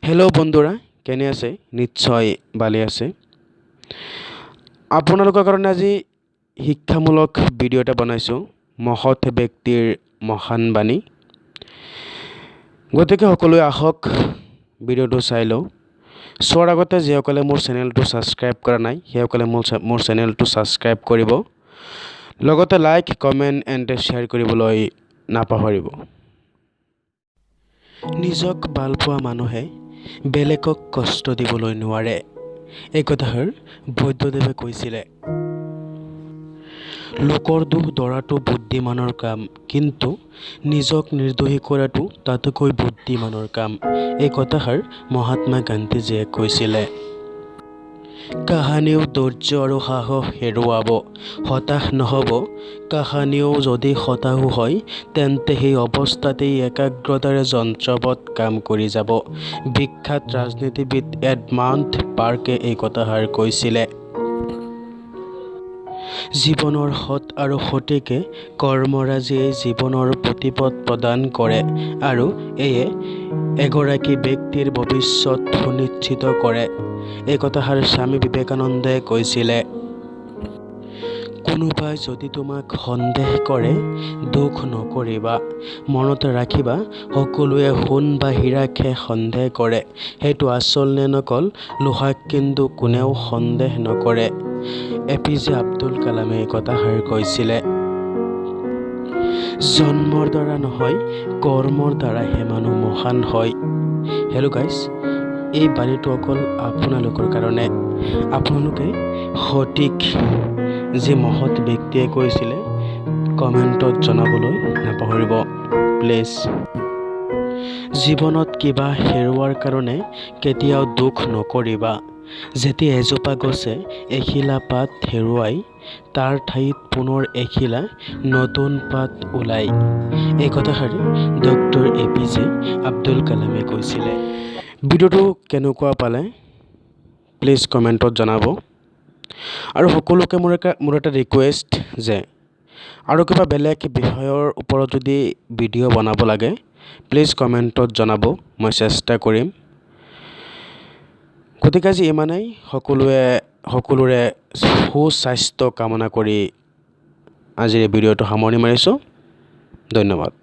Hello' বন্ধুৰা, কেনে আছে? নিশ্চয় ভালে আছে। আপোনালোকৰ কাৰণে আজি শিক্ষামূলক ভিডিঅ' এটা বনাইছোঁ, মহৎ ব্যক্তিৰ মহান বাণী। গতিকে সকলোৱে আহক, ভিডিঅ'টো চাই লওঁ। চোৱাৰ আগতে যিসকলে মোৰ চেনেলটো ছাবস্ক্ৰাইব কৰা নাই, সেইসকলে মোৰ চেনেলটো ছাবস্ক্ৰাইব কৰিব, লগতে লাইক, কমেণ্ট এণ্ড শ্বেয়াৰ কৰিবলৈ নাপাহৰিব। নিজক ভালপোৱা মানুহে বেলেগক কষ্ট দিবলৈ নোৱাৰে, এই কথাষাৰ বুদ্ধদেৱে কৈছিলে। লোকৰ দোষ ধৰাটো বুদ্ধিমানৰ কাম, কিন্তু নিজক নিৰ্দোষী কৰাটো তাতোকৈ বুদ্ধিমানৰ কাম, এই কথাষাৰ মহাত্মা গান্ধীজীয়ে কৈছিলে। কাহানিও ধৈৰ্য আৰু সাহস হেৰুৱাব, হতাশ নহ'ব। কাহানিও যদি হতাশো হয়, তেন্তে সেই অৱস্থাতেই একাগ্ৰতাৰে যন্ত্ৰৱৎ কাম কৰি যাব। বিখ্যাত ৰাজনীতিবিদ এডমাণ্ড বাৰ্কে এই কথাষাৰ কৈছিলে। জীৱনৰ সৎ আৰু সঠিক কৰ্মৰাজিয়ে জীৱনৰ প্ৰতিপথ প্ৰদান কৰে আৰু এয়ে এগৰাকী ব্যক্তিৰ ভৱিষ্যত সুনিশ্চিত কৰে, এই কথাষাৰ স্বামী বিবেকানন্দই কৈছিলে। কোনোবাই যদি তোমাক সন্দেহ কৰে, দুখ নকৰিবা। মনত ৰাখিবা, সকলোৱে সোণ বা হীৰাকহে সন্দেহ কৰে, সেইটো আচল নে নকল। লোহাক কিন্তু কোনেও সন্দেহ নকৰে। এ.পি.জে. আব্দুল কালামে এই কথাষাৰ কৈছিলে। জন্মৰ দ্বাৰা নহয়, কৰ্মৰ দ্বাৰাহে মানুহ মহান হয়। হেল্ল' গাইজ, এই বাণীটো অকল আপোনালোকৰ কাৰণে। আপোনালোকে সঠিক যি মহৎ ব্যক্তিয়ে কৈছিলে, কমেণ্টত জনাবলৈ নাপাহৰিব প্লিজ। জীৱনত কিবা হেৰুৱাৰ কাৰণে কেতিয়াও দুখ নকৰিবা। যেতিয়া এজোপা গছে এখিলা পাত হেৰুৱায়, তাৰ ঠাইত পুনৰ এখিলা নতুন পাত ওলায়, এই কথাষাৰি ডক্টৰ এ.পি.জে. আব্দুল কালামে কৈছিলে। ভিডিঅ'টো কেনেকুৱা পালে প্লিজ কমেণ্টত জনাব। আৰু সকলোকে মোৰ এটা ৰিকুৱেষ্ট যে আৰু কিবা বেলেগ বিষয়ৰ ওপৰত যদি ভিডিঅ' বনাব লাগে, প্লিজ কমেণ্টত জনাব, মই চেষ্টা কৰিম। গতিকে আজি ইমানেই। সকলোৰে সুস্বাস্থ্য কামনা কৰি আজিৰ এই ভিডিঅ'টো সামৰণি মাৰিছোঁ। ধন্যবাদ।